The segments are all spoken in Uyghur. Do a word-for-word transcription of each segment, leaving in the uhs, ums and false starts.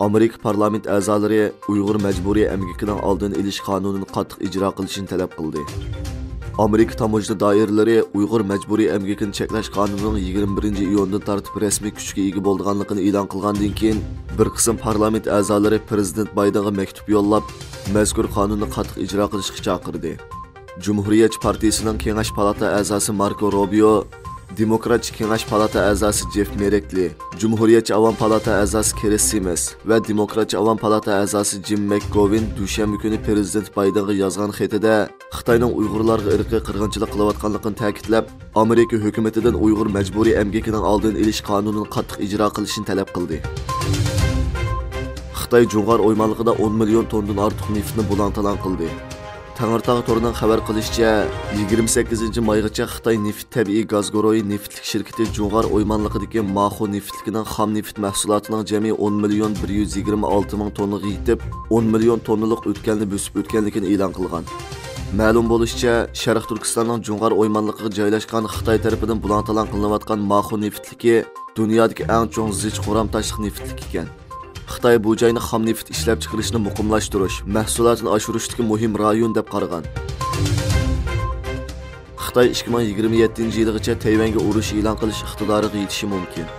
ئامېرىكا پارلامېنت ئەزالىرى ئۇيغۇر مەجبۇرىي ئەمگىكىنىڭ ئالدىنى ئېلىش قانۇنىنى قاتتىق ئىجرا قىلىشنى تەلەپ قىلدى. ئامېرىكا تاموژنا دائىرىلىرى ئۇيغۇر مەجبۇرىي ئەمگىكىنى چەكلەش قانۇنىنىڭ يىگىرمە بىرىنچى ئىيۇندىن تارتىپ رەسمىي كۈچكە ئىگە بولىدىغانلىقىنى ئېلان قىلغاندىن كېيىن، بىر قىسىم پارلامېنت ئەزالىرى پىرېزىدېنت بايدېنغا مەكتۇپ يوللاپ، مەزكۇر قانۇننى قاتتىق ئىجرا قىلىشقا چاقىردى. جۇمھۇرىيەتچى پارتىيىسىنىڭ كېڭەش پالاتا ئەزاسى ماركو روبىيو، دېموكراتچى كېڭەش پالاتا ئەزاسى جېف مېركلى، جۇمھۇرىيەتچى ئاۋام پالاتا ئەزاسى كرىس سىمس ۋە دېموكراتچى ئاۋام پالاتا ئەزاسى جىم مەكگوۋىن دۈشەنبە كۈنى پىرېزىدېنت بايدېنغا يازغان خېتىدە، خىتاينىڭ ئۇيغۇرلارغا ئىرقىي قىرغىنچىلىق قىلىۋاتقانلىقىنى تەكىتلەپ، ئامېرىكا ھۆكۈمىتىدىن ئۇيغۇر مەجبۇرىي ئەمگىكىنىڭ ئالدىنى ئېلىش قانۇنىنى قاتتىق ئىجرا قىلىشنى تەلەپ قىلدى. خىتاي جۇڭغار ئويمانلىقىدا ئون مىليون توننىدىن ئارتۇق نېفىتنى بۇلاڭ-تالاڭ قىلدى. تەڭرىتاغ تورىنىڭ خەۋەر قىلىشىچە، يىگىرمە سەككىزىنچى مايغىچە خىتاي نېفىت تەبىئىي گاز گۇرۇھى نېفىتلىك شىركىتى جۇڭغار ئويمانلىقىدىكى ماخۇ نېفىتلىكىنىڭ خام نېفىت مەھسۇلاتىنىڭ جەمئىي ئون مىليون بىر يۈز يىگىرمە ئالتە مىڭ توننىغا يېتىپ، ئون مىليون توننىلىق ئۆتكەلنى بۆسۈپ ئۆتكەنلىكىنى ئېلان قىلغان. مەلۇم بولۇشىچە، شەرقىي تۈركىستاننىڭ جۇڭغار ئويمانلىقىغا جايلاشقان خىتاي تەرىپىدىن بۇلاڭ-تالاڭ قىلىنىۋاتقان ماخۇ نېفىتلىكى دۇنيادىكى ئەڭ چوڭ زىچ قورام تاشلىق نېفىتلىك ئىكەن. خىتاي بۇ جاينى خام نېفىت ئىشلەپچىقىرىشنى مۇقىملاشتۇرۇش، مەھسۇلاتىنى ئاشۇرۇشتىكى مۇھىم رايون دەپ قارىغان. خىتاي ئىككى مىڭ يىگىرمە يەتتىنچى يىلىغىچە تەيۋەنگە ئۇرۇش ئېلان قىلىش ئىقتىدارىغا يېتىشى مۇمكىن.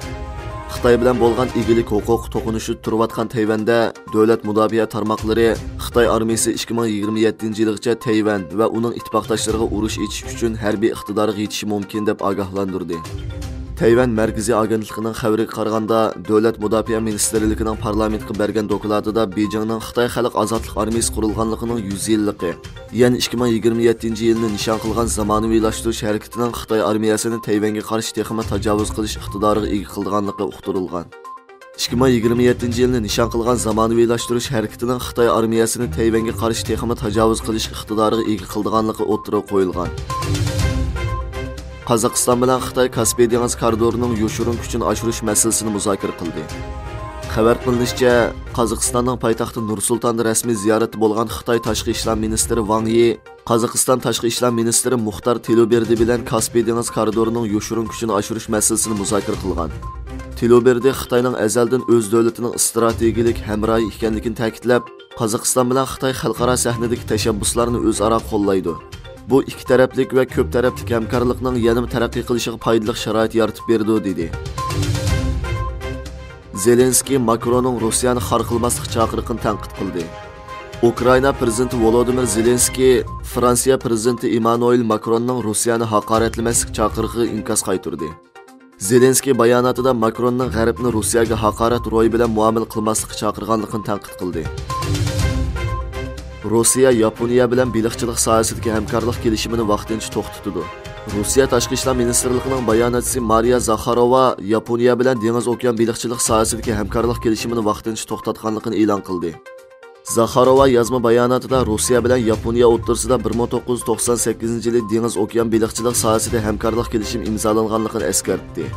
خىتاي بىلەن بولغان ئىگىلىك ھوقۇق توقۇنۇشىدا تۇرۇۋاتقان تەيۋەندە دۆلەت مۇداپىئە تارماقلىرى خىتاي ئارمىيىسى ئىككى مىڭ يىگىرمە يەتتىنچى يىلىغىچە تەيۋەن ۋە ئۇنىڭ ئىتتىپاقداشلىرىغا ئۇرۇش ئېچىش ئۈچۈن ھەربىي ئىقتىدارغا يېتىشى مۇمكىن دەپ ئاگاھلاندۇردى. تەيۋەن مەركىزىي ئاگېنتلىقىنىڭ خەۋىرىگە قارىغاندا، دۆلەت مۇداپىئە مىنىستىرلىكىنىڭ پارلامېنتقا بەرگەن دوكلاتىدا بېيجىڭنىڭ خىتاي خەلق ئازادلىق ئارمىيىسى قۇرۇلغانلىقىنىڭ يۈز يىللىقى، يەنى ئىككى مىڭ يىگىرمە يەتتىنچى يىلنى نىشان قىلغان زامانىۋىلاشتۇرۇش ھەرىكىتىنىڭ خىتاي ئارمىيەسىنى تەيۋەنگە قارشى تېخىمۇ تاجاۋۇز قىلىش ئىقتىدارىغا ئىگە قىلىدىغانلىقى ئۇقتۇرۇلغان. ئىككى مىڭ يىگىرمە يەتتىنچى يىلنى نىشان قىلغان زامانىۋىلاشتۇرۇش ھەرىكىتىنىڭ خىتاي ئارمىيەسىنى تەيۋەنگە قارشى تېخىمۇ تاجاۋۇز قىلىش ئىقتىدارىغا ئىگە قىلىدىغانلىقى ئوتتۇرىغا قويۇلغان. قازاقىستان بىلەن خىتاي كاسپىي دېڭىز كارىدورىنىڭ يوشۇرۇن كۈچىنى ئاشۇرۇش مەسىلىسىنى مۇزاكىرە قىلدى. خەۋەر قىلىنىشىچە، قازاقىستاننىڭ پايتەختى نۇر سۇلتاندا رەسمىي زىيارەتتە بولغان خىتاي تاشقى ئىشلار مىنىستىرى ۋاڭ يى، قازاقىستان تاشقى ئىشلار مىنىستىرى مۇختار تىلوبېردى بىلەن كاسپىي دېڭىز كارىدورىنىڭ يوشۇرۇن كۈچىنى ئاشۇرۇش مەسىلىسىنى مۇزاكىرە قىلغان. تىلوبېردى خىتاينىڭ ئەزەلدىن ئۆز دۆلىتىنىڭ ئىستراتېگىيىلىك ھەمراھى ئىكەنلىكىنى تەكىتلەپ، قازاقىستان بىلەن خىتاي خەلقئارا سەھنىدىكى تەشەببۇسلارنى ئۆزئارا قوللايدۇ. بۇ ئىككى تەرەپلىك ۋە كۆپ تەرەپلىك ھەمكارلىقنىڭ يەنىمۇ تەرەققىي قىلىشىغا پايدىلىق شارائىت يارىتىپ بېرىدۇ، دېدى. زېلېنسكىي ماكروننىڭ روسىيەنى خار قىلماسلىق چاقىرىقىنى تەنقىد قىلدى. ئۇكرائىنا پىرېزىدېنتى ۋولودىمىر زېلېنسكىي فرانسىيە پىرېزىدېنتى ئىمانۇئېل ماكروننىڭ روسىيەنى ھاقارەتلىمەسلىك چاقىرىقىغا ئىنكاس قايتۇردى. زېلېنسكىي باياناتىدا ماكروننىڭ غەربنى روسىيەگە ھاقارەت روھى بىلەن مۇئامىلە قىلماسلىققا چاقىرغانلىقىنى تەنقىد قىلدى. روسىيە ياپونىيە بىلەن بېلىقچىلىق ساھەسىدىكى ھەمكارلىق كېلىشىمىنى ۋاقتىنچە توختىتىدۇ. روسىيە تاشقى ئىشلار مىنىستىرلىقىنىڭ باياناتچىسى مارىيا زاخاروۋا ياپونىيە بىلەن دېڭىز ئوكيان بېلىقچىلىق ساھەسىدىكى ھەمكارلىق كېلىشىمىنى ۋاقتىنچە توختاتقانلىقىنى ئېلان قىلدى. زاخاروۋا يازما باياناتىدا روسىيە بىلەن ياپونىيە ئوتتۇرىسىدا بىر مىڭ توققۇز يۈز توقسان سەككىزىنچى يىلى دېڭىز ئوكيان بېلىقچىلىق ساھەسىدە ھەمكارلىق كېلىشىم ئىمزالانغانلىقىنى ئەسكەرتتى.